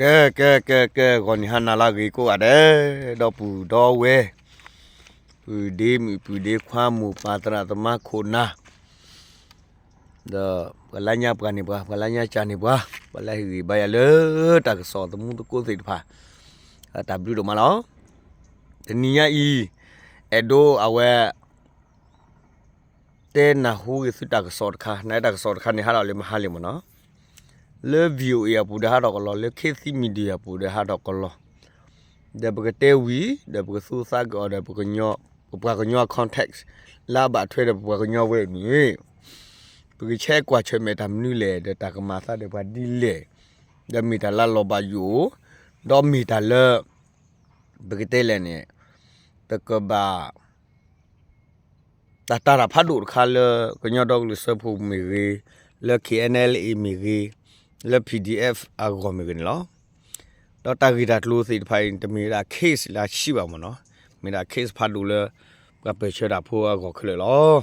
ကဲ ကဲ ကဲ ကဲ ဂီၤနံၤဟါနၤလၢအဂ့ၤကိးဂၤဒဲး, ဒီပုၢ်ဒီဝဲၢ်, ပုၢ်ဒ့မုၣ် ပုၢ်ဒ့ခွါ မိၢ်ပၢ်သရၣ်သမါခိၣ်နၢ်, ဒီးပှၤလၢညါပှၤန့ၢ်ပှၤ, ပှၤလၢညါကၢ်န့ၢ်ပှၤ, ပှၤလၢဟ့ၣ်ဂံၢ်ဘါယၤလၢတၢ်ကစီၣ်သမူသကိးသ့ၣ်တဖၣ်, တၢ်ဘျုးဒိၣ်မးလီၤ. တနံၤညါအံၤ, အဲၣ်ဒိးအဝဲ တဲနၢ်ဟူက့ၤသုတၢ်ကစီၣ်တခါ, နတၢ်ကစီၣ်တခါန့ၣ် ဟးထီၣ်လၢမဟါလံမ့ၢ်နီၤ, လၢ VOA အပူၤဒီးဟးထီၣ်ကလီၤ, လၢ Khit Thit Media အပူၤဒီးဟးထီၣ်ကလီၤ, ဒီးပကတဲဝံၤ ဒီးပကသူသးက့ၤအီၤဒီး ပပှၤကညီ context လၢအဘၣ်ထွဲဒီးပပှၤကညီဝဲအံၤန့ၣ်, ပကဆဲးကွၢ်ဆၢၣ်မဲာ်တၢ်မနုၤလဲၣ် ဒီးတၢ်ကမၤသးဒီးပှၤဒ်လဲၣ်, ဒီးမ့ၢ်တၢ်လၢလီၤဘၣ်ယိၣ်, ဒီးမ့ၢ်တၢ်လၢ ပကတဲလဲၣ်န့ၣ်, ပကဘၣ် တၢ်တာ်တၢ်ဖးဒိၣ်တခါလၢ ကညီဒီကလုာ်စၢဖှိၣ်မ့ၢ်ဂ့ၤ, လၢ KNLA မ့ၢ်ဂ့ၤ, လၢ PDF အဂီၢ်မ့ၢ်ဂ့ၤန့ၣ်လီၤ. ဒီးတၢ်ဂ့ၢ်တၢ်ကျိၤသ့ၣ်တဖၣ်အံၤ တမ့ၢ်ဝဲဒၣ် case လၢဆံးဘၣ်မ့ၢ်နီၤ, မ့ၢ်ဒၣ် case ဖးဒိၣ်လၢ ပှၤပၢၢ်ဆၢတၢ်ဖိအဂီၢ်ခဲလၢာ်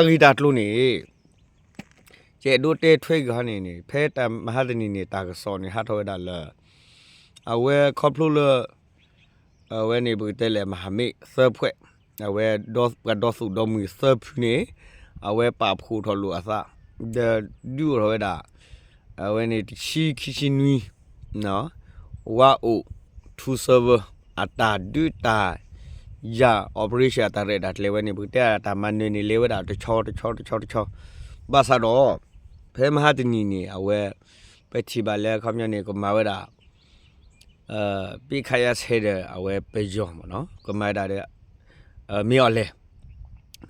လီၤ. တၢ်ဂ့ၢ်တၢ်ကျိၤန့ၣ် ကအဲၣ်ဒိးတဲထွဲက့ၤဟီန့ၣ်န့ၣ် ဖဲတၢ်မဟါတနံၤန့ၣ် တၢ်ကစီၣ်န့ၣ် ဟးထီၣ်ဝဲဒၣ်လၢ အဝဲခီဖျိလၢ အဝဲန့ၣ်ပကတဲလဲၣ် မဟာမိတ်သၢဖှဲၣ်, အဝဲပှၤဒီသိၣ်ဒီမှံၤသၢဖုန့ၣ် အဝဲပာ်ဖှိၣ်ထီၣ်လိာ်အသး, ဒီးဒုးအိၣ်ထီၣ်ဝဲဒၣ် အဝဲန့ၣ်တဆံခံဆံနွံ ဝါအိၣ်ထူ server အတၢ်ဒုးတၢ်ယၤ operation အတၢ်ရဲၣ်တၢ်ကျဲၤဝဲန့ၣ် ပကတဲအတၢ်မၤနၢၤန့ၣ် လဲၤဝဲဒၣ်တဆီတဆီတဆီတဆီ, ဘၣ်ဆၣ်ဒီး ဖဲမဟါတနံၤန့ၣ် အဝဲ ပထံၣ်ဘၣ်လၢအခီပညီန့ၣ် ကမၤဝဲဒၣ် ပစ်ခတ်ရပ်စဲဒီး အဝဲပယီၤမ့ၢ်နီၤ, ကမၤဝဲဒၣ်ဒီး မ့ၢ်အီၤလဲၣ်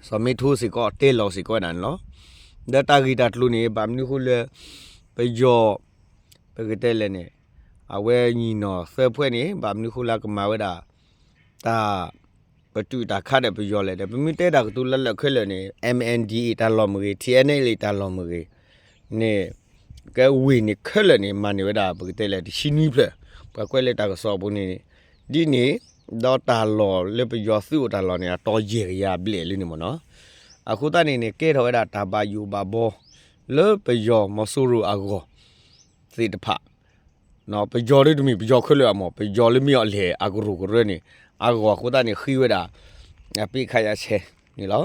စီၤမ့ထူစ့ၢ်ကီး တဲလီၤစ့ၢ်ကီးဝဲဒၣ်န့ၣ်လီၤ. ဒီးတၢ်ဂ့ၢ်တၢ်ကျိၤန့ၣ် ဘၣ်မနုၤဃိလၢ ပယီၤ ပကတဲလဲၣ်န့ၣ် အဝဲညီနီၢ်သၢဖှဲၣ်န့ၣ် ဘၣ်မနုၤဃိလၢကမၤဝဲဒၣ် တၢ်ပတုာ်တၢ်ခးဒီးပယီၤလဲၣ်ဒီး ပမ့ၢ်တဲတၢ်ကတိၤလၢလၢာ်ခဲလၢာ်န့ၣ် MNDAA တၢ်လီၢ်မ့ၢ်ဂ့ၤ TNLA တၢ်လီၢ်မ့ၢ်ဂ့ၤန့ၣ် ကဝ့ၢ်န့ၣ်ခဲလၢာ်န့ၣ် မၤန့ၢ်ဝဲဒၣ် ပကတဲလဲၣ် တဆံနွံဖျၢၣ်, ပှၤကွဲးလၢတၢ်ကစီၣ်အပူၤန့ၣ် ဒ်န့ၣ် ဒီးတၢ်လီၢ်လၢပယီၤသုးအိၣ်တၢ်လီၢ်န့ၣ် အတီၤယဲၢ်ကယၤဘျဲၣ်လံန့ၣ်မ့ၢ်နီၤ. အဃိသတးန့ၣ်န့ၣ် ကဲထီၣ်ဝဲဒၣ်တၢ်ဘၣ်ယိၣ်ဘၣ်ဘီ လၢပယီၤမီၤစိရိၤအဂီၢ်သ့ၣ်တဖၣ် ပယီၤဒ်တမ့ၢ်ပယီၤခဲလၢာ်အမ့ၢ် ပယီၤလၢမ့ၢ်အီၤလဲၣ် အကရူၢ်ကရၢန့ၣ် အဂီၢ်အဃိသတးန့ၣ် ဃ့ဝဲဒၣ် ပစ်ခတ်ရပ်စဲန့ၣ်လီၤ.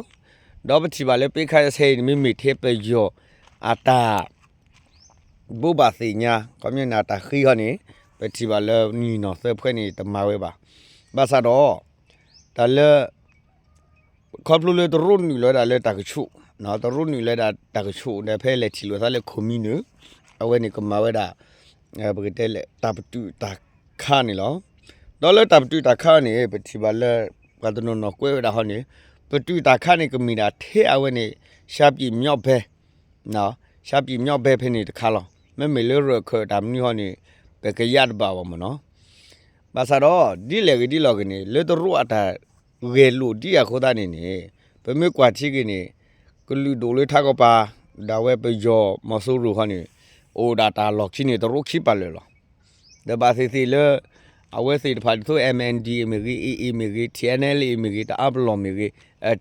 ဒီးပထံၣ်ဘၣ်လၢ ပစ်ခတ်ရပ်စဲအံၤန့ၣ် မ့မ့ၢ်ထဲပယီၤအတၢ် ဘိးဘၣ်သ့ၣ်ညါ ခီပညီန့ၣ် အတၢ်ဃ့ဟီန့ၣ် ပထံၣ်ဘၣ်လၢညီနီၢ်သၢဖှဲၣ်န့ၣ် တမၤဝဲဘၣ်. ဘၣ်ဆၣ်ဒီး တၢ်လၢ ခီဖျိလၢတရူးနုာ်လီၤဝဲဒၣ်လၢတၢ်ကဆူး, တရူးနုာ်လီၤဝဲဒၣ်တၢ်ကဆူးဒီး ဖဲလဲၤထံၣ်လိာ်သးလၢခိၣ်မံနုာ် အဝဲန့ၣ်ကမၤဝဲဒၣ် ပကတဲလဲၣ် တၢ်ပတုာ်တၢ်ခးန့ၣ်လီၤ. ဒီးလၢတၢ်ပတုာ်တၢ်ခးန့ၣ် ပထံၣ်ဘၣ်လၢ ပှၤတနီၤနီၤကွဲးဝဲဒၣ်ဟီန့ၣ် ပတုာ်တၢ်ခးန့ၣ် ကမ့ၢ်ဒၣ်ထဲအဝဲန့ၣ် ရှမ်းပြည်မြောက်ပိုင်း ရှမ်းပြည်မြောက်ပိုင်းဖဲန့ၣ်တခါလီၤ. မ့မ့ၢ်လၢရၢၢ်ခၢၣ်တၢ်မနုၤဟီန့ၣ် ပကယါတဘၣ်ဘၣ်မ့ၢ်နီၤ. ဘၣ်ဆၣ်ဒီး ဒ်လဲၣ်ဂ့ၤဒ်လဲၣ်ဂ့ၤန့ၣ် လၢတရူးအတၢ်ဂဲၤလိာ်ဒ်အဃိသတးန့ၣ်န့ၣ် ပမ့ၢ်ကွၢ်ထံက့ၤန့ၣ် ကလုာ်ဒိၣ်လၢထးကပၤ ဒၣ်ဝဲပယီၤမီၤစိရိၤဟီန့ၣ် အိၣ်ဒၣ်တၢ်လီၢ်ခံန့ၣ် တရူးခံပာ်လၢာ်လီၤ. ဒီးဘၣ်သ့ၣ်သ့ၣ်လၢ အဝဲသ့ၣ်တဖၣ်ဒ်သိး MNDAA မ့ၢ်ဂ့ၤ AA မ့ၢ်ဂ့ၤ TNLA မ့ၢ်ဂ့ၤ တအါပလီၢ်မ့ၢ်ဂ့ၤ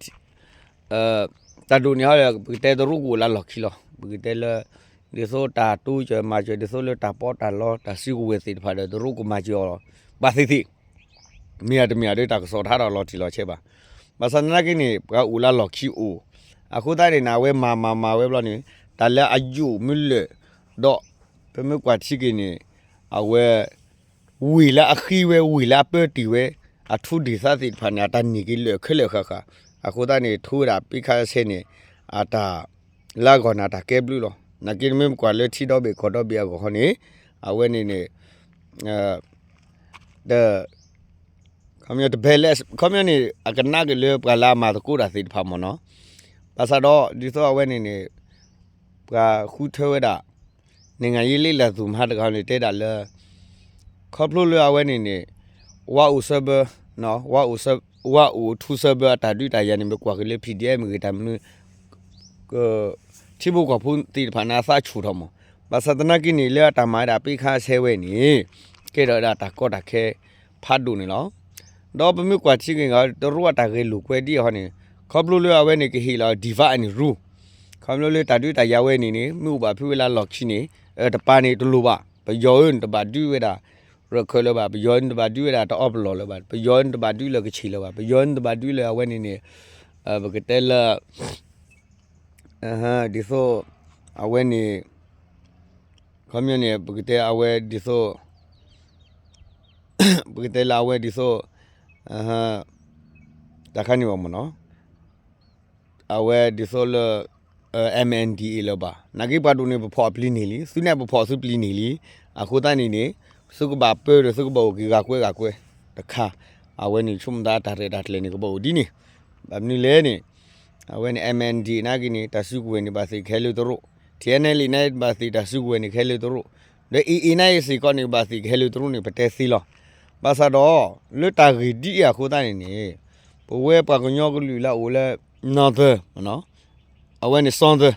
တၢ်ဒိၣ်န့ၣ်ဟီဒီး ပကတဲတရူးကအိၣ်လၢလီၢ်ခံလီၤ. ပကတဲလၢ ဒ်သိးတၢ်တိစၢၤမၤစၢၤ ဒ်သိးလၢတၢ်ပီးတၢ်လီတၢ်စုကဝဲၤသ့ၣ်တဖၣ်ဒီး တရူးကမၤစၢၤအီၤလီၤ. ဘၣ်သ့ၣ်သ့ၣ် မ့ၢ်အတမ့ၢ်အဒၢးတၢ်ကစီၣ်တဟးထီၣ်လီၤတံၢ်လီၤဆဲးဘၣ်. ဘၣ်ဆၣ်သနာ်က့န့ၣ် ပှၤအိၣ်လၢလီၢ်ခံအိၣ် အဃိသတးန့ၣ် အဝဲမၤမၤမၤဝဲဘျီန့ၣ် တၢ်လၢအယိာ်မ့ၢ်လၢာ် ဒီး ပမ့ၢ်ကွၢ်ထံက့ၤန့ၣ် အဝဲ ဝ့ၢ်လၢအဃ့ဝဲ ဝ့ၢ်လၢအပၢတ့ၢ်ဝဲ အထူဒ့ၣ်သးသ့ၣ်တဖၣ်န့ၣ် အတၢ်န့ၢ်က့ၤလၢာ်ခဲလၢာ်ဃၣ်ဃၣ် အဃိသတးန့ၣ် ထိဝဲဒၣ် ပစ်ခတ်ရပ်စဲန့ၣ် အတၢ်လၢအဂီၢ်န့ၣ် အတၢ်ကဲဘျုးလီၤ. နာ်က့နမ့ၢ်ကွၢ်လၢထံဒီဘ့ၣ်ကီၢ်ဒီဘ့ၣ်အဂီၢ်ဃီန့ၣ် အဝဲန့ၣ်န့ၣ် တ ခီပညီတ balance ခီပညီန့ၣ် အကနၣ်က့ၤလၢပှၤလၢအမၤသကိးတၢ်သ့ၣ်တဖၣ်မ့ၢ်နီၤ. ဘၣ်ဆၣ်ဒီး ဒ်သိးအဝဲန့ၣ်န့ၣ် ပှၤဃုထၢဝဲဒၣ် နိုင်ငံရေးလေ့လာသူ မဟါတဂၤန့ၣ် တဲဒၣ်လၢ ခီဖျိလၢအဝဲန့ၣ်န့ၣ် ဝါအိၣ်စၢဘၢ ဝါအိၣ်ထူစၢဘၢအတၢ်ဒုးတၢ်ယၤန့ၣ် မ့ၢ်ကွၢ်က့ၤလၢ PDF မ့ၢ်ဂ့ၤ တၢ်မနုၤ ထံဖိကီၢ်ဖိသ့ၣ်တဖၣ်န့ၣ် အသးဆူၣ်ထီၣ်မး. ဘၣ်ဆၣ်သနာ်က့န့ၣ် လၢအတၢ်မၤဝဲဒၣ် ပစ်ခတ်ရပ်စဲဝဲန့ၣ် ကဲထီၣ်ဝဲဒၣ်တၢ်ကီတၢ်ခဲဖးဒိၣ်န့ၣ်လီၤ. ဒီးပမ့ၢ်ကွၢ်ထံက့ၤ တရူးအတၢ်ဂဲၤလိာ်ကွဲဒ်အံၤဟီန့ၣ် ခီဖျိလၢအဝဲန့ၣ်ကဟ့ၣ်လီၤ divide and rule ခီဖျိလၢတၢ်ဒုးတၢ်ယၤဝဲန့ၣ်န့ၣ် မ့ၢ်အိၣ်ဘၣ်ဖုဝဲလၢလီၢ်ခံန့ၣ် တပၤန့ၣ်တလိၣ်ဘၣ် ပယီၤဧၢ နတဘၣ်ဒုးဝဲဒၣ် ရၢၢ်ခၢၣ်လၢၤဘၣ်, ပယီၤဧၢ နတဘၣ်ဒုးဝဲဒၣ်တအီပလီၢ်လၢၤဘၣ်, ပယီၤဧၢ နတဘၣ်ဒုးလၢၤကဆံးလၢၤဘၣ်, ပယီၤဧၢ နတဘၣ်ဒုးလၢၤအဝဲန့ၣ်န့ၣ် ပကတဲလၢ ဒ်သိး အဝဲန့ၣ် ခီပညီန့ၣ် ပကတဲအဝဲဒ်သိး ပကတဲလၢအဝဲဒ်သိး တၢ်ခါန့ၣ်ဘၣ်မ့ၢ်နီၤ အဝဲဒ်သိးလၢ MNDAA လၢၤဘၣ်. နာ်က့ပှၤဒိၣ်န့ၣ် ပဖီၣ်အပျံၤန့ၢ်လံ, သုနဲၣ်ပဖီၣ်သုပျံၤန့ၢ်လံ. အဃိသတးန့ၣ်န့ၣ် သုကဘၣ်ပၢဒီးသုကဘၣ်အိၣ်က့ၤဂၤကွဲးဂၤကွဲးတခါ, အဝဲန့ၣ်ဆိကမိၣ်သးတၢ်ရဲၣ်တၢ်ကျဲၤန့ၣ် ကဘၣ်အိၣ်ဒ်န့ၣ်. ဘၣ်မနုၤလဲၣ်န့ၣ် အဝဲန့ၣ် MNDAA နာ်က့န့ၣ် တၢ်စုကဝဲၤန့ၣ် ဘၣ်သ့ၣ်ကဟဲလၢတရူး, TNLA န့ၣ် ဘၣ်သ့ၣ်တၢ်စုကဝဲၤန့ၣ် ကဟဲလၢတရူး, ဒီး AA နာ်က့စ့ၢ်ကီးန့ၣ် ဘၣ်သ့ၣ်ကဟဲလၢတရူးန့ၣ် ပတဲသ့လီၤ. ဘၣ်ဆၣ်ဒီး လၢတၢ်ဂ့ၢ်ဒ်အံၤအဃိသတးန့ၣ်န့ၣ် ပဝဲပှၤကညီကလုာ်လၢအအိၣ်လၢ Northern အဝဲန့ၣ် Southern,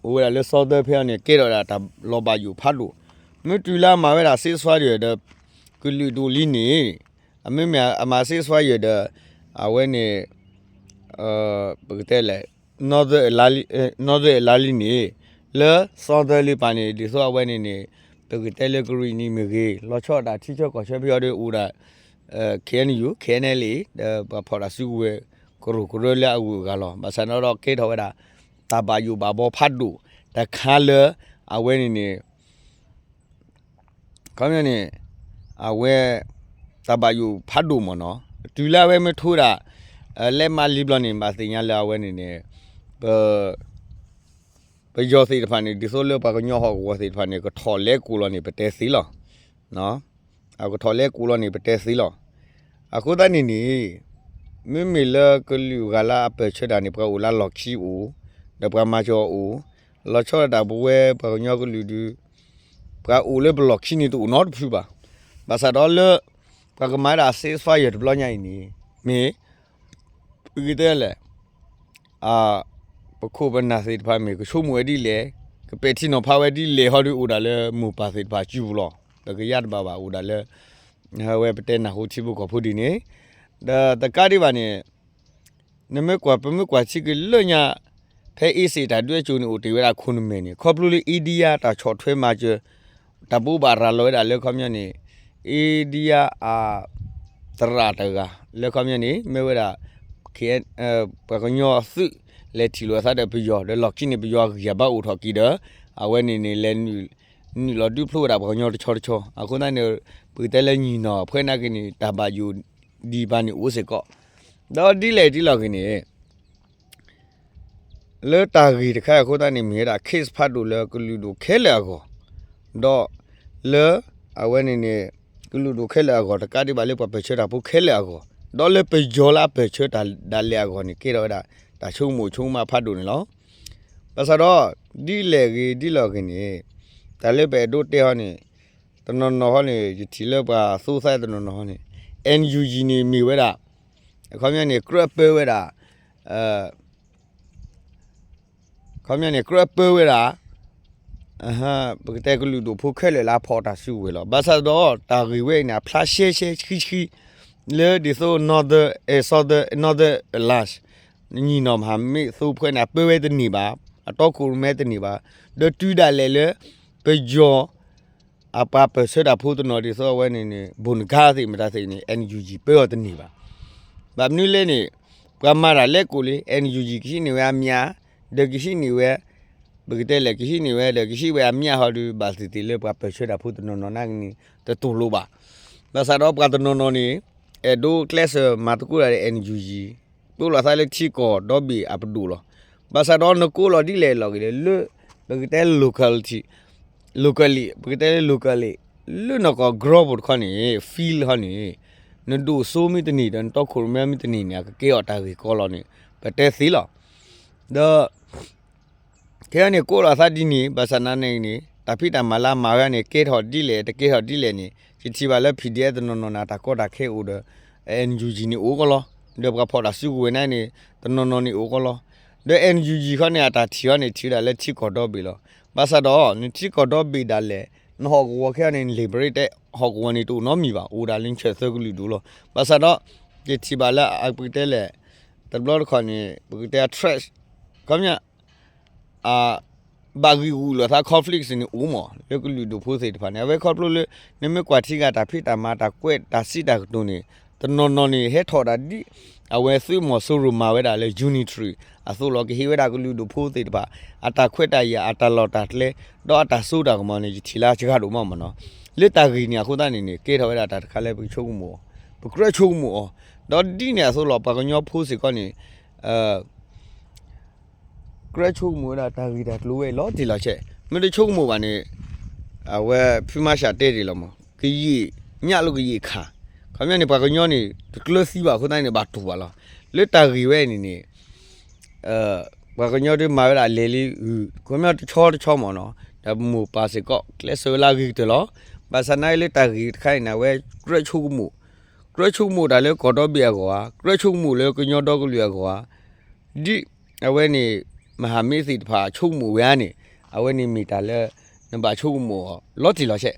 အိၣ်ဝဲဒၣ်လၢ Southern ဖဲအံၤန့ၣ် ကဲထီၣ်ဝဲဒၣ်တၢ်လီၤဘၣ်ယိၣ်ဖးဒိၣ်. မ့ၢ်တုၤလၢအမၤဝဲဒၣ် ceasefire ဒီး ကလုာ်ဒိၣ်လံန့ၣ်, အမ့မ့ၢ်အမၤ ceasefire ဒီး အဝဲန့ၣ် ပကတဲလဲၣ် Northern အလါလံန့ၣ်, လၢ Southern လံပၢ်န့ၣ် ဒ်သိးအဝဲန့ၣ်န့ၣ် ပကတဲလၢကရံၣ်နံၣ်မ့ၢ်ဂ့ၤ လီၤဆီဒၣ်တၢ်ထံဆၢကီၢ်ဆၢဖဲအံၤဒီးအိၣ်ဒၣ် KNU, KNLA ဒီးပှၤဖီၣ်တၢ်စုကဝဲၤ ကရူၢ်ကရၢလၢအဂုၤအဂၤလီၤ. ဘၣ်ဆၣ်ဒီးကဲထီၣ်ဝဲဒၣ် တၢ်ဘၣ်ယိၣ်ဘၣ်ဘီဖးဒိၣ်တခါလၢ အဝဲန့ၣ်န့ၣ် ခီပညီန့ၣ် အဝဲ တၢ်ဘၣ်ယိၣ်ဖးဒိၣ်မ့ၢ်နီၤ, တုၤလၢအဝဲမ့ၢ်ထိးဒၣ် လဲးမးလံဘျီန့ၣ် ဘၣ်သ့ၣ်ညါလၢအဝဲန့ၣ်န့ၣ် ပ ပယီၤသ့ၣ်တဖၣ်န့ၣ် ဒ်သိးလၢပှၤကညီဟီၣ်ကဝီၤသ့ၣ်တဖၣ်န့ၣ် ကထီၣ်လဲကိးလီၤန့ၣ် ပတဲသ့လီၤ. အကထီၣ်လဲကိးလီၤန့ၣ် ပတဲသ့လီၤ. အဃိသတးန့ၣ်န့ၣ် မ့မ့ၢ်လၢကလုာ်ဂၤလၢအပၢၢ်ဆၢတၢ်န့ၣ် ပှၤအိၣ်လၢလီၢ်ခံအိၣ်, ဒီးပှၤမၤစၢၤအီၤအိၣ်, လီၤဆီဒၣ်တၢ်ပဝဲပှၤကညီကလုာ်ဒုး ပှၤအိၣ်လၢပလီၢ်ခံန့ၣ်တအိၣ်နီတဖုဘၣ်. ဘၣ်ဆၣ်ဒီးလၢ ပှၤကမၤဒၣ် ceasefire တဘျီညါအံၤန့ၣ် မ့ၢ် ပကတဲလဲၣ် ပခိၣ်ပနၢ်သ့ၣ်တဖၣ်မ့ၢ်ကဆိကမိၣ်ဝဲဒ်လဲၣ်, ကပဲာ်ထံနီၤဖးဝဲဒ်လဲၣ်ဟီဒီးအိၣ်ဒၣ်လၢမိၢ်ပၢ်သ့ၣ်တဖၣ်စုပူၤလီၤ. ပကယါတဘၣ်ဘၣ်အိၣ်ဒၣ်လၢ အဝဲပတဲနၢ်ဟူထံဖိကီၢ်ဖိဒ်န့ၣ်, ဒီးတကးဒံးဘၣ်န့ၣ် နမ့ၢ်ကွၢ် ပမ့ၢ်ကွၢ်ထံက့ၤလၢညါ ဖဲအ့စ့ၣ်တၢ်ဒွဲကၠိန့ၣ် အိၣ်တ့ၢ်ဝဲဒၣ်ခိၣ်နမဲာ်န့ၣ် ခီဖျိလၢ India တၢ်ဆီၣ်ထွဲမၤစၢၤ တၢ်ဘိးဘၣ်ရၤလီၤဝဲဒၣ်လၢခီပညီန့ၣ် India အသရၣ်တဂၤ လၢခီပညီန့ၣ် မ့ၢ်ဝဲဒၣ် ပှၤကညီသုး လဲၤထံၣ်လိာ်အသးဒီးပယီၤ ဒီးလီၢ်ခံန့ၣ် ပယီၤဂံၢ်အဘါအိၣ်ထီၣ်က့ၤဒီး အဝဲန့ၣ်န့ၣ် လဲၤနုာ်လီၤဒုးဖျိဝဲဒၣ်ပှၤကညီတဆီတဆီ အဃိသတးန့ၣ် ပကတဲလၢညီၣ်နီၢ်ဖဲနာ်က့န့ၣ် တၢ်ဘၣ်ယိၣ်ဒံးဘၣ်န့ၣ်အိၣ်စ့ၢ်ကီး, ဒီးဒ်လဲၣ်ဒ်လဲၣ်ဂ့ၤန့ၣ် လၢတၢ်ဂ့ၢ်တခါအံၤအဃိသတးန့ၣ် မ့ၢ်ဝဲဒၣ် case ဖးဒိၣ်လၢကလုာ်ဒိၣ်ခဲလၢာ်အဂီၢ်, ဒီးလၢအဝဲန့ၣ်န့ၣ် ကလုာ်ဒိၣ်ခဲလၢာ်အဂီၢ် တကးဒံးဘၣ်လၢပှၤပၢၢ်ဆၢတၢ်ဖိခဲလၢာ်အဂီၢ်, ဒီးလၢပယီၤလၢအပၢၢ်ဆၢတၢ်ဒၣ်လဲာ်အဂီၢ်န့ၣ် ကဲထီၣ်ဝဲဒၣ် တၢ်ဆိကမိၣ်ဆိကမးဖးဒိၣ်န့ၣ်လီၤ. ဘၣ်ဆၣ်ဒီး ဒ်လဲၣ်ဂ့ၤဒ်လဲၣ်ဂ့ၤန့ၣ် တၢ်လၢပအဲၣ်ဒိးတဲဟီန့ၣ် တနီၤနီၤဟီန့ၣ် ယထံၣ်လၢပှၤသူသးတနီၤနီၤဟီန့ၣ် NUG န့ၣ်မ့ၢ်ဝဲဒၣ် အခီပညီန့ၣ် ကြၢးပၢဝဲဒၣ် အခီပညီန့ၣ် ကြၢးပၢဝဲဒၣ် ပကတဲကလုာ်ဒိၣ်ဖိခဲလၢာ်လၢအဖီၣ်တၢ်စုကဝဲၤလီၤ. ဘၣ်ဆၣ်ဒီးတၢ်ဂ့ၢ်ဝဲအံၤန့ၣ် အဖျါရှဲရှဲဆှံဆှံ လၢဒ်သိး Northern, Southern, Northern Alliance ညီၣ်နီၢ်မဟာမိတ် သိဖှဲန့ၣ်အပၢဝဲတန့ၢ်ဘၣ်, အတီခိၣ်ရိၣ်မဲတန့ၢ်ဘၣ်, ဒီးတုၤဒၣ်လဲာ်လၢ ပယီၤ အပှၤပၢၢ်ဆၢတၢ်ဖိတနီၤဒ်သိးအဝဲန့ၣ်န့ၣ် ဘိၣ်နကါသ့ၣ်မတၤသ့ၣ်န့ၣ် NUG ပၢအီၤတန့ၢ်ဘၣ်. ဘၣ်မနုၤလဲၣ်န့ၣ် ပှၤမၤတၢ်လဲကိးလံ NUG ကဟံးန့ၢ်ဝဲအမျး, ဒီးကဟံးန့ၢ်ဝဲ ပကတဲလဲၣ် ကဟံးန့ၢ်ဝဲဒီးကဟံးဝဲအမျးဟီဒီး ဘၣ်သ့ၣ်သ့ၣ်လၢပှၤပၢၢ်ဆၢတၢ်ဖိတနီၤနီၤနာ်က့န့ၣ် တတူၢ်လိာ်ဘၣ်. ဘၣ်ဆၣ်ဒီးပှၤတနီၤနီၤန့ၣ် အဲၣ်ဒိးကျဲးစၢးမၤသကိးတၢ်ဒီး NUG ကိးလီၤသးလၢထံကီၢ်ဒီဘ့ၣ်အပဒိၣ်လီၤ. ဘၣ်ဆၣ်ဒီးနကိးလီၤဒ်လဲၣ်လီၤဂ့ၤလဲၣ်လၢ ပကတဲ locality, locally ပကတဲလၢ locally လၢနကီၢ် ground ပူၤတခီန့ၣ် field ဟီန့ၣ် နဒိၣ်စိမ့ၢ်တန့ၢ်ဒီးနတီခိၣ်ရိၣ်မဲမ့ၢ်တန့ၢ်န့ၣ် အကကဲအီၤတၢ်ဂ့ၢ်ကီလီၤန့ၣ် ပတဲသ့လီၤ. ဒီး ခဲအံၤန့ၣ် ကိးလီၤသးဒ်န့ၣ် ဘၣ်ဆၣ်နာ်န့ၣ်န့ၣ် တၢ်ဖံးတၢ်မၤလၢအမၤဝဲန့ၣ် ကဲထီၣ်ဒ်လဲၣ် တကဲထီၣ်ဒ်လဲၣ်န့ၣ် ယထံၣ်ဘၣ်လၢ PDF တနီၤနီၤန့ၣ် တၢ်ကီတၢ်ခဲအိၣ်ဒီး NUG န့ၣ်အိၣ်ကီလီၤ. ဒီးပှၤဖီၣ်တၢ်စုကဝဲၤန့ၣ်န့ၣ် တနီၤနီၤန့ၣ်အိၣ်ကီလီၤ. ဒီး NUG ခီန့ၣ် အတၢ်ထံၣ်အီၤန့ၣ် ထံၣ်ဝဲဒၣ်လၢထံကီၢ်ဒီဘ့ၣ်လီၤ. ဘၣ်ဆၣ်ဒီး နထံကီၢ်ဒီဘ့ၣ်ဒၣ်လဲာ် နဟီၣ်ကဝီၤခဲအံၤန့ၣ် liberate ဟီၣ်ကဝီၤန့ၣ် တအိၣ်နီတမံၤဘၣ်, အိၣ်ဒၣ်လၢနဆၢၣ်သၢကလုာ်ဒူၣ်လီၤ. ဘၣ်ဆၣ်ဒီး ယထံၣ်ဘၣ်လၢ ပကတဲလဲၣ် တဘျီတခီၣ်န့ၣ် ပကတဲ trash ခီပညီ အ ဘၣ်ဂံာ်ဂူာ်လိာ်သး conflict န့ၣ်အိၣ်မး လၢကလုာ်ဒူၣ်ဖိသ့ၣ်တဖၣ်န့ၣ် အဝဲခီဖျိလၢ နမ့ၢ်ကွၢ်ထံဂၤတၢ်ဖံးတၢ်မၤတၢ်ကွဲးတၢ်စံးတၢ်ကတိၤန့ၣ် တနီၤနီၤန့ၣ် ဟဲထီၣ်ဒၣ်ဒ် အဝဲသုးမီၤစိရိၤမၤဝဲဒၣ်လၢ unitary အသိးလီၤ ကဟ့ၣ်ဝဲဒၣ်ကလုာ်ဒူၣ်ဖိသ့ၣ်တဖၣ် အတၢ်ခွဲးတၢ်ယာ် အတၢ်လီၢ်တၢ်ကျဲ ဒီးအတၢ်စိတၢ်ကမီၤန့ၣ် ယထံၣ်လၢစှၤဒိၣ်မးမးနီၤ လၢတၢ်ဂ့ၢ်န့ၣ် အဃိသတးန့ၣ်န့ၣ် ကဲထီၣ်ဝဲဒၣ်တၢ်တခါလၢပကဆိကမိၣ်အီၤ ပကြၢးဆိကမိၣ်အီၤ ဒီးဒ်န့ၣ်အသိးလီၤ ပှၤကညီဖိစ့ၢ်ကီးန့ၣ် ကြၢးဆိကမိၣ်ဝဲဒၣ်တၢ်ဂ့ၢ်တၢ်ကျိၤဝဲအံၤလီၤတံၢ်လီၤဆဲး မ့ၢ်တဆိကမိၣ်ဘၣ်န့ၣ် အဝဲဖံမၤရှးတဲဒ်လီၤမး ကယံာ်ညၣ်လၢကယံာ်ခါ ခီပညီန့ၣ် ပှၤကညီန့ၣ် တကျၢၤသံဘၣ်အဃိသတးန့ၣ် ဘၣ်တူၢ်ဘၣ်လီၤ လၢတၢ်ဂ့ၢ်ဝဲအံၤန့ၣ်န့ၣ် ပှၤကညီဒုးမၤဝဲဒၣ်လဲၤလံ ခီပညီတဆီတဆီမးနီၤ ဒီးမိၢ်ပၢ်စ့ၢ်ကီး ကျဲးစၢးဝဲလၢအဂ့ၤကတၢၢ်လီၤ ဘၣ်ဆၣ်နာ်က့လၢတၢ်ဂ့ၢ်တခါအံၤန့ၣ် အဝဲကြၢးဆိကမိၣ် ကြၢးဆိကမိၣ်တၢ်လၢကီၢ်ဒီဘ့ၣ်အဂီၢ်ဧါ ကြၢးဆိကမိၣ်လၢကညီဒီကလုာ်အဂီၢ်ဧါ ဒ်အဝဲန့ၣ် မဟာမိတ်သ့ၣ်တဖၣ်ဆိကမိၣ်ဝဲဧါန့ၣ် အဝဲန့ၣ်မ့ၢ်တၢ်လၢ နဘၣ်ဆိကမိၣ်အီၤလီၤတံၢ်လီၤဆဲး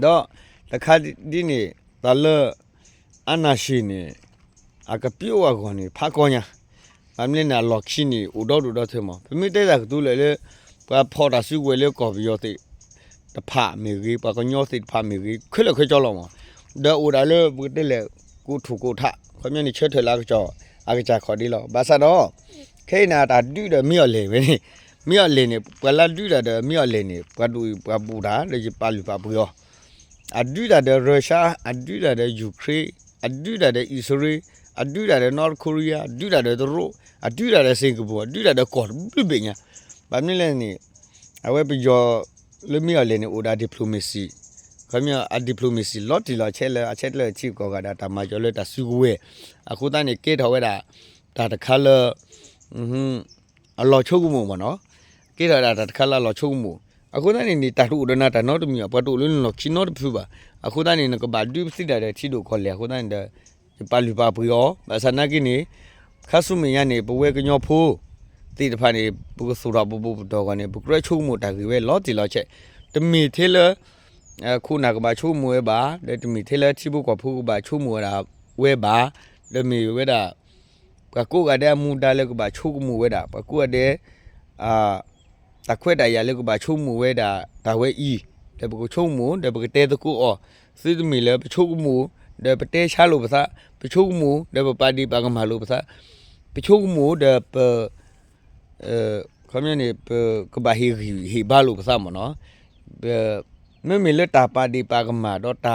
ဒီးတခါဒ်န့ၣ် တၢ်လၢ အာဏာရှင်န့ၣ် အကပျိအဂီၢ်န့ၣ် ဖးကီညါ ဘၣ်မနုၤန့ၣ် အလီၢ်ခံန့ၣ် အိၣ်ဒီဒူၣ်ဒီထၢမး ပမ့ၢ်တဲတၢ်ကတိၤလၢာ်လၢ ပှၤဖီၣ်တၢ်စုကဝဲၤလၢကီၢ်ပယီၤသ့ၣ်တဖၣ်မ့ၢ်ဂ့ၤ ပှၤကညီသ့ၣ်တဖၣ်မ့ၢ်ဂ့ၤ ခဲလၢာ်ခဲဆ့လီၤမး ဒီးအိၣ်ဒၣ်လၢပကတဲလဲၣ် ကိးထူၣ်ကိးထး ခီပညီန့ၣ် ဆၢထၢၣ်လၢအကစၢ် အကစၢ်ခီၣ်ဒ့လီၤ ဘၣ်ဆၣ်ဒီး ခဲအံၤန့ၣ် အတၢ်ဒုးဒီးမ့ၢ်အီၤလဲၣ်ဝဲန့ၣ် မ့ၢ်အီၤလဲၣ်န့ၣ် ပှၤလၢဒုးတၢ်ဒီးမ့ၢ်အီၤလဲၣ်န့ၣ် ပှၤဒိၣ်ပှၤပူၤတၢ် ဒီးယပာ်လုၢ်ပာ်ပှ့ၤအီၤ အဒုးတၢ်ဒီး Russia အဒုးတၢ်ဒီး Ukraine အဒုးတၢ်ဒီး အံၣ်စရ့လး အဒုးတၢ်ဒီး North Korea အဒုးတၢ်ဒီးတရူး အဒုးတၢ်ဒီး Singapore အဒုးတၢ်ဒီးကီၢ်တဘျုးဘ့ၣ်ညါ ဘၣ်မနုၤလဲၣ်န့ၣ် အဝဲပယီၤလၢမ့ၢ်အီၤလဲၣ်န့ၣ် အိၣ်ဒီး diplomacy ခီပညီအ diplomacy လီၤတံၢ်လီၤဆဲးလၢအဆဲးကျၢၢ်ထံကီၢ်ဂၤဒီးတၢ်မၤစၢၤလၢတၢ်စုကဝဲၤ အဃိသတးန့ၣ် ကဲထီၣ်ဝဲဒၣ် တၢ်တခါလၢ အလီၤဆိကမိၣ်မးနီၤ ကဲထီၣ်ဝဲဒၣ်တၢ်တခါလၢအလီၤဆိကမိၣ် အဃိသတးန့ၣ်န့ၣ် တၢ်တအိၣ်ဒီးနၤတၢ်နီတမံၤဘၣ် ပှၤတအိၣ်လၢနလီၢ်ခံနီတဖုဘၣ် အဃိသတးန့ၣ် နကဘၣ်ဒုးပသံတၢ်ဒီးထံဒိၣ်ကီၢ်လဲၢ်အဃိသတးန့ၣ်ဒီး ယပာ်လုၢ်ပာ်ပှ့ၤအီၤ ဘၣ်ဆၣ်နာ်က့န့ၣ် ခါဆူမဲာ်ညါန့ၣ် ပဝဲကညီဖိသ့ၣ်တဖၣ်န့ၣ် ပကသူၣ်ထီၣ်ပပူၤပတီၢ်အဂီၢ်န့ၣ် ပကြၢးဆိကမိၣ်တၢ်ဂ့ၢ်ဝဲလီၤတံၢ်လီၤဆဲး တမ့ၢ်ထဲလၢ ခိၣ်နၢ်ကဘၣ်ဆိကမိၣ်ဝဲဘၣ် ဒီးတမ့ၢ်ထဲလၢထံဖိကီၢ်ဖိကဘၣ်ဆိကမိၣ်ဝဲဒၣ်ဝဲဘၣ် ဒီးမ့ၢ်ဝဲဒၣ် ပှၤကိးဂၤဒဲးအမူဒါလၢကဘၣ်ဆိကမိၣ်ဝဲဒၣ် ပှၤကိးဂၤဒဲး တၢ်ခွဲးတၢ်ယာ်လၢကဘၣ်ဆိကမိၣ်ဝဲဒၣ်တၢ်ဝဲအံၤ ဒီးပကဆိကမိၣ် ဒီးပကတဲသကိးအီၤ သုတမ့ၢ်လၢပဆိကမိၣ် ဒီးပတဲဆါလိာ်ပသး ပဆိကမိၣ် ဒီးပပာ်ဒ့ၣ်ပာ်ကမၣ်လိာ်ပသး ပဆိကမိၣ် ဒီးပ ခီပညီန့ၣ် ပကဘၣ်ဟ့ၣ်ဂံၢ်ဟ့ၣ်ဘါလိာ်ပသးမ့ၢ်နီၤ မ့မ့ၢ်လၢတၢ်ပာ်ဒ့ၣ်ပာ်ကမၣ်ဒီးတၢ်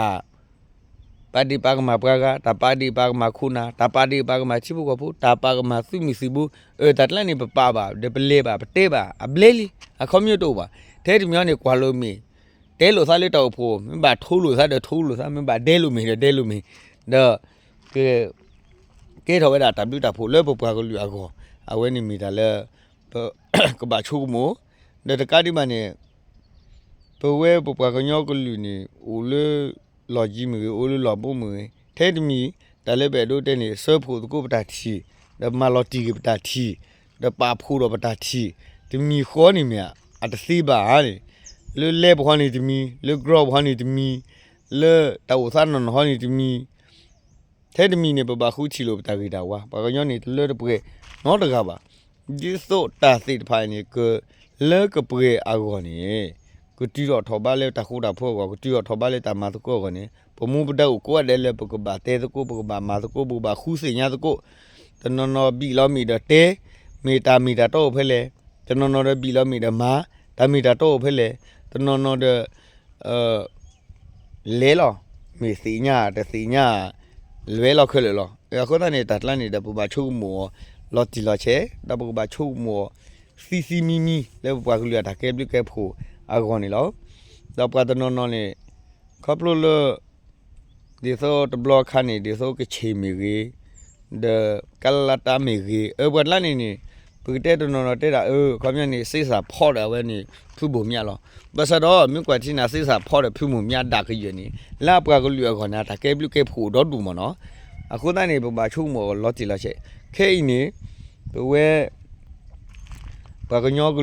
ပာ်ဒ့ၣ်ပာ်ကမၣ်ပှၤဂၤ တၢ်ပာ်ဒ့ၣ်ပာ်ကမၣ်ခိၣ်နၢ် တၢ်ပာ်ဒ့ၣ်ပာ်ကမၣ်ထံဖိကီၢ်ဖိ တၢ်ပာ်ကမၣ်သုးမုၢ်သံၣ်ဘိ အၢ တၢ်ကျါန့ၣ် ပပာ်ဘၣ် ဒီးပလဲၤဘၣ် ပတဲဘၣ် အဘျဲလံ အခီပညီတအိၣ်ဘၣ် ထဲတမံၤန့ၣ် ကွၢ်လိာ်မ့ၢ် တဲလိာ်သးလၢတၢ်အိၣ်ဖှိၣ် မ့ၢ်ဘၣ်ထိလိာ်သးဒီးထိလိာ်သး မ့ၢ်ဘၣ်ဒဲလိာ်မ့ၢ်ဒီးဒဲလိာ်မ့ၢ် ဒီး က ကဲထီၣ်ဝဲဒၣ်တၢ်ဘျုးတၢ်ဖှိၣ်လၢပပှၤကလုာ်အဂီၢ် အဝဲန့ၣ်မ့ၢ်တၢ်လၢ ပ ကဘၣ်ဆိကမိၣ် ဒီးတကးဒံးဘၣ်န့ၣ် ပဝဲပပှၤကညီကလုာ်န့ၣ် အိၣ်လၢ လီၢ်ကံမ့ၢ်ဂ့ၤ အိၣ်လၢလီၢ်ဘိမ့ၢ်ဂ့ၤ ထဲတမံၤ တၢ်လၢပအဲၣ်ဒိးတဲန့ၣ် ဆၢဖှိၣ်သကိးပတၢ်ထံၣ် ဒီးမၤလီၤတံၢ်က့ၤပတၢ်ထံၣ် ဒီးပာ်ဖှိၣ်ဒီးပတၢ်ထံၣ် တမံၤဃီန့ၣ်မ့ၢ် အတသ့ဘၣ်ဧါန့ၣ် လၢလဲပူၤဃီန့ၣ်တမံၤ လၢကြီပူၤဃီန့ၣ်တမံၤ လၢတၢ်အိၣ်သးနီၢ်နီၢ်ဃီန့ၣ်တမံၤ ထဲတမံၤန့ၣ် ပဘၣ်ဃုထံၣ်လိာ်ပတၢ်ဂ့ၢ်တၢ်ဝါ ပှၤကညီန့ၣ် တလၢတပှဲၤနီတဂၤဘၣ်. ဒ်သိးတၢ်သ့ၣ်တဖၣ်န့ၣ် ကလၢကပှဲၤအဂီၢ်န့ၣ် ကတုၤထီၣ်ထီၣ်ဘးလၢတၢ်ဃူတၢ်ဖိးအဂီၢ် ကတုၤထီၣ်ထီၣ်ဘးလၢတၢ်မၤသကိးအဂီၢ်န့ၣ် ပမူပဒါအိၣ်ကိးဂၤဒဲးလၢပကဘၣ်တဲသကိး ပကဘၣ်မၤသကိး ပကဘၣ်ဃုသ့ၣ်ညါသကိး တနီၤနီၤဘံၣ်လီၤမ့ၢ်ဒီးတဲ မ့ၢ်တၢ်မ့ၢ်တၢ်တီအိၣ်ဖဲလဲၣ် တနီၤနီၤဒီးဘံၣ်လီၤမ့ၢ်ဒီးမၤ တၢ်မ့ၢ်တၢ်တီအိၣ်ဖဲလဲၣ် တနီၤနီၤဒီး လဲၤလီၤ မ့ၢ်သ့ၣ်ညါတသ့ၣ်ညါ လဲၤလီၤခဲလၢာ်လီၤ. အဃိသတးန့ၣ် တၢ်ကျါန့ၣ်ဒီး ပကဘၣ်ဆိကမိၣ်အီၤ လီၤတံၢ်လီၤဆဲး ဒီးပကဘၣ်ဆိကမိၣ်အီၤ သံသံမံမံ လၢပပှၤကလုာ်အတၢ်ကဲဘျုးကဲဖှိၣ်အဂီၢ်န့ၣ်လီၤ. ဒီးပှၤတနီၤနီၤန့ၣ် ခီဖျိလၢ ဒ်သိးတဘျီခါန့ၣ် ဒ်သိးကခ့ၣ်မ့ၢ်ဂ့ၤ ဒီးကလါတၢ်မ့ၢ်ဂ့ၤ အၢ ပှၤတကျါန့ၣ်န့ၣ် ပကတဲတနီၤနီၤတဲဒၣ် အၢ ခီပညီန့ၣ် သ့ၣ်စၢ်ဖီဒီးအဝဲန့ၣ် ဖုဘိၣ်မၠးလီၤ. ဘၣ်ဆၣ်ဒီး မ့ၢ်ကွၢ်ထံန့ၣ် သ့ၣ်စၢ်ဖီဒီးဖုဘိၣ်မၠးဒၣ်ကယဲၢ်န့ၣ် လၢအပှၤကလုာ်အဂီၢ်န့ၣ် အတၢ်ကဲဘျုးကဲဖှိၣ်အိၣ်ဒီဒူၣ်မ့ၢ်နီၤ. အဃိသတးန့ၣ် ပဘၣ်ဆိကမိၣ်အီၤလီၤတံၢ်လီၤဆဲး ခဲအံၤန့ၣ် ပဝဲ ပှၤကညီကလုာ်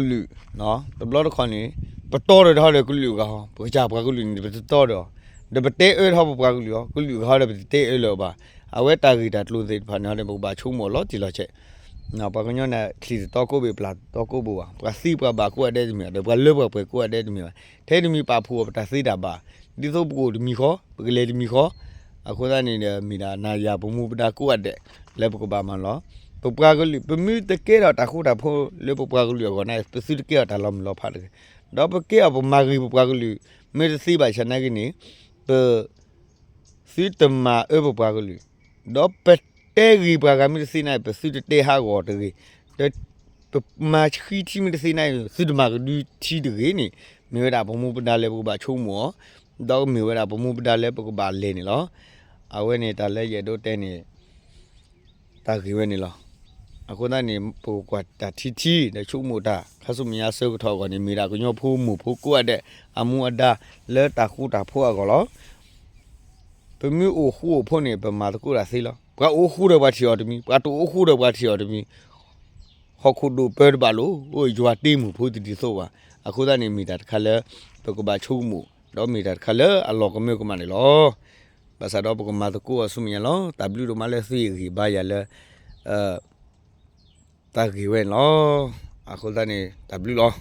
တဘျီတခီၣ်န့ၣ် ပတီဒီးတၢ်ဟီဒီးကလုာ်ဂၤဟီ ပကစၢ်ပှၤကလုာ်န့ၣ် ပတတီဒီး ဒီးပတဲအၢတၢ်ဟီပပှၤကလုာ်ဟီ ကလုာ်ဂၤဟီဒီးပတတဲအၢလၢၤဘၣ်. အဝဲတၢ်ဂ့ၢ်တၢ်ကျိၤသ့ၣ်တဖၣ်န့ၣ်ဟီဒီး ပကဘၣ်ဆိကမိၣ်အီၤလီၤတံၢ်လီၤဆဲး. ပှၤကညီန့ၣ် ချံၣ်တတီကိးဘ့ၣ် ပျၢ်တတီကိးဘ့ၣ်ဘၣ်, ပှၤသံပှၤဘၣ်ကိးဂၤဒဲးတမ့ၢ်ဘၣ်, ဒီးပှၤလၢပှၤပှဲၤကိးဂၤဒဲးတမ့ၢ်ဘၣ်, ထဲတမံၤပာ်ဖှိၣ်အီၤပတၢ်သ့တၢ်ဘၣ်, ဒ်သိးပကအိၣ်တမံၤဃီ ပကလဲၤတမံၤဃီ, အဃိသတးန့ၣ်ဒီး မ့ၢ်ဒၣ်နၤယၤပမူပဒါကိးဂၤဒဲး လၢပကဘၣ်မၤလီၤ. ပပှၤကလုာ် ပမ့ၢ်တကဲထီၣ်တၢ်ဃူတၢ်ဖိးလၢပပှၤကလုာ်အဂီၢ်န့ၣ် ပသုတကဲထီၣ်တၢ်လီၤမုၢ်လီၤဖးတဂ့ၤ, ဒီးပကဲအီၤပမၤဂ့ၤပပှၤကလုာ် မ့ၢ်တသ့ဘၣ်ဆၣ်နာ်က့န့ၣ် ပ သုတမၤအၢပပှၤကလုာ်, ဒီးပတဲဂ့ၤပှၤဂၤမ့ၢ်တသ့န့ၣ် ပသုတတဲဟးဂီၤတဂ့ၤ, ဒီးပမၤဆှံထံမ့ၢ်တသ့န့ၣ် သုတမၤကဒုထံတဂ့ၤန့ၣ် မ့ၢ်ဝဲဒၣ်ပမူပဒါလၢပကဘၣ်ဆိကမိၣ်အီၤ, ဒီးမ့ၢ်ဝဲဒၣ်ပမူပဒါလၢပကဘၣ်လဲၤန့ၣ်လီၤ. အဝဲန့ၣ်တၢ်လၢယအဲၣ်ဒိးတဲန့ၣ် တၢ်ဂ့ၢ်ဝဲန့ၣ်လီၤ. အဃိသတးန့ၣ် ပကကွၢ်တၢ်ထံထံ ဒီးဆိကမိၣ်တၢ် ခါဆူမဲာ်ညါဆၢကတီၢ်အဂီၢ်န့ၣ် မ့ၢ်ဒၣ်ကညီဖိမုၣ်ဖိကိးဂၤဒဲး အမူအဒါလၢတၢ်ဃူတၢ်ဖိးအဂီၢ်လီၤ. ပမ့ၢ်အိၣ်ဃူအိၣ်ဖိးန့ၣ် ပမၤသကိးတၢ်သ့လီၤ. ပှၤအိၣ်ဃူဒီးပှၤထံၣ်အီၤတမံၤ, ပှၤတအိၣ်ဃူဒီးပှၤထံၣ်အီၤတမံၤ ဟီၣ်ခိၣ်ဒိၣ်ပၢတဘၣ်လိာ်, ယွၤတ့မုၢ်ဖိတဒ်သိးဘၣ်. အဃိသတးန့ၣ် မ့ၢ်တၢ်တခါလၢ ပကဘၣ်ဆိကမိၣ်, ဒီးမ့ၢ်တၢ်တခါလၢအလီၤကမၢကမၣ်န့ၣ်လီၤ. ဘၣ်ဆၣ်ဒီးပကမၤသကိးအီၤဆူမဲာ်ညါလီၤ. တၢ်ဘျုးဒိၣ်မးလၢသုဟ့ၣ်ဂံၢ်ဘါယၤလၢ တၢ်ဂ့ၢ်ဝဲန့ၣ်လီၤ. အဃိသတးန့ၣ် တၢ်ဘျုးလီၤ.